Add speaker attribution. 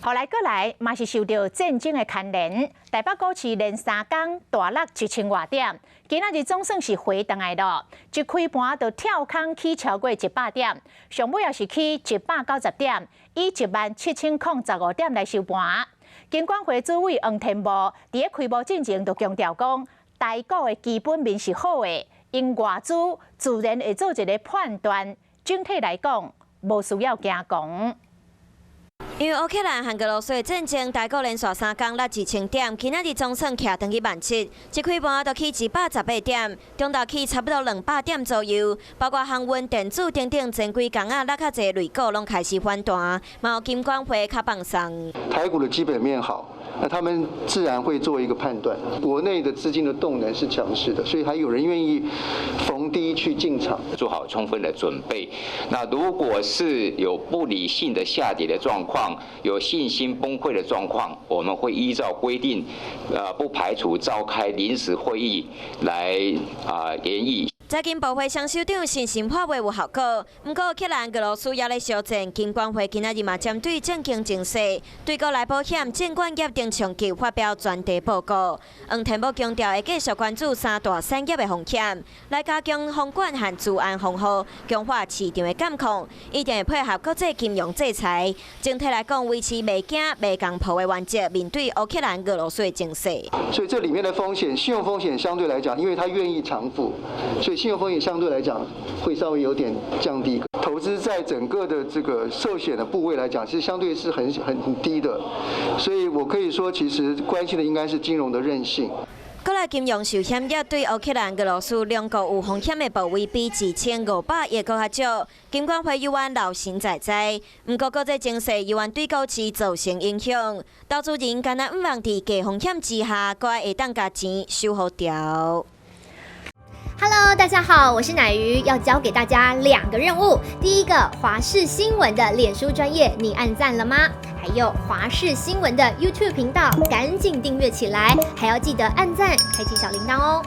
Speaker 1: 予來閣來嘛是受著戰爭的牽連，台北股市連三工大落一千外點，今仔日總算是回轉來囉，一開盤就跳空起超過100點，上尾也是起190點，以17,015點來收盤。金管會主委黃天牧佇咧開幕進前就強調講，台股的基本面是好的，𪜶外資自然會做一个判斷，整體來講無需要驚狂。
Speaker 2: 因為烏克蘭和俄羅斯的戰爭，台股連續三工落一千點，今仔日總算徛轉去萬七，一開盤就起118點，中晝起差不多200點左右。包括航運、電子等等，前幾工仔落較濟類股攏開始反彈，嘛予金管會較放鬆。
Speaker 3: 台股的基本面好，那他們自然會做一個判斷。國內的資金的動能是強勢的，所以還有人願意逢低去進場，
Speaker 4: 做好充分的準備。那如果是有不理性的下跌的狀況，有信心崩潰的狀況，我們會依照規定，不排除召開臨時會議來研議。
Speaker 2: 財經部會雙首長信心喊話有效果，毋過烏克蘭俄羅斯猶咧相戰，金管會今仔日嘛針對政經情勢，對國內保險、證券業等衝擊發表專題報告。黃天牧強調會繼續關注三大產業的風險，來加強宏觀和資安防護，強化市場的監控，一定會配合國際金融制裁。整體來講，維持袂驚袂共破的原則，面對烏克蘭俄羅斯的情勢。
Speaker 3: 所以這裡面的風險，信用風險相對來講，因為他願意償付，所以信用風險相對來講會稍微有點降低。投資在整個的這個壽險的部位來講，其實相對是很低的，所以我可以說，其實關心的應該是金融的韌性。
Speaker 2: 國內金融壽險業對烏克蘭、俄羅斯兩國有風險的部位比1500億閣較少，金管會猶原留神在在。毋過國際情勢猶原對股市造成影響，投資人敢若毋通佇低風險之下，閣愛會當共錢守予牢。
Speaker 5: Hello，大家好，我是乃瑜，要交給大家兩個任務。第一個，華視新聞的臉書專頁，你按讚了嗎？還有華視新聞的 YouTube 頻道，趕緊訂閱起來，還要記得按讚，開啟小鈴鐺哦。